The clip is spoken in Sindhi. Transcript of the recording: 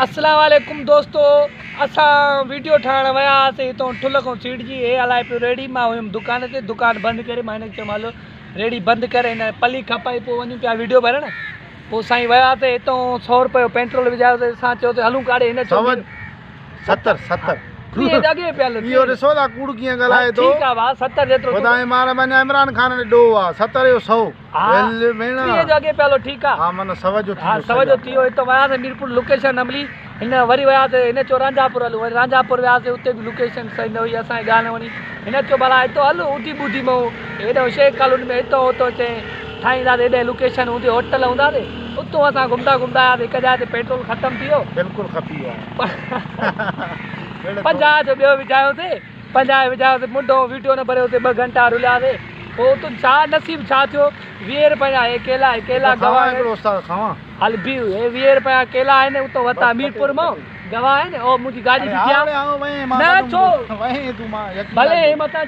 اسلام عليڪم دوستو اسان ويڊيو ٺاهڻ ويا هئاسين هتون ٺل کان سيڙجي هي هلائي پيو ريڙهي مان هيم دڪان تي دڪان بند ڪري مان هن کي چيم هل ريڙهي بند ڪر هن پلي کپائي پوء وڃون پيا ويڊيو ڀرڻ پوء سائين وياسين هتون سو روپيو پيٽرول وجهايوسين اسان چيو ته هلون ڪاڏي هن چيو ستر ستر ٽيهه ته اڳي پيل اهو ڏسو ٿا ڪوڙ ڪيئن ڳالهائي ٿو ٺيڪ آ ڀاء ستر جيترو خدا جي مار ۾ عمران خان ڏي ڏوهه آ ستر جو سو ها ٽيهه جو اڳي پيالو ٺيڪ آ. ها معنيٰ سو جو ٿي ها ويو سو جو ٿي ويو هتان وياسين ميرپور لوڪيشن نه ملي هن وري وياسين هن چيو رانجهاپور هلون وري رانجهاپور وياسين اتي به لوڪيشن صحيح نه هئي اسان کي ڳالهه نه وڻي هن چيو ڀلا هتو هل اڌي ٻڌي مئو هيڏانهن شيخ ڪالوني ۾ هتو هتو چئين ٺاهينداسين هيڏي لوڪيشن هوندي هوٽل هونداسين اتو اسان گهمندا گهمندا آياسين هڪ جاء تي پيٽرول ختم ٿي ويو بلڪل کپي ويو 50 جو ٻيو وجهايوسين 50 وجهايوسين منڍو ويڊيو نه ڀريوسين ٻه گهنٽا رلياسين پوء اتو ڇا نصيب ڇا ٿيو 20 رپيا هي ڪيلا هي ڪيلا گواهه آهن هڪڙو استاد کاوان هل بيهه هي 20 رپيا ڪيلا آهن اتو ورتا ميرپور مان گواهه آهن او منهنجي گاڏي بيٺي آ نه ڇو ڀلي هي متان.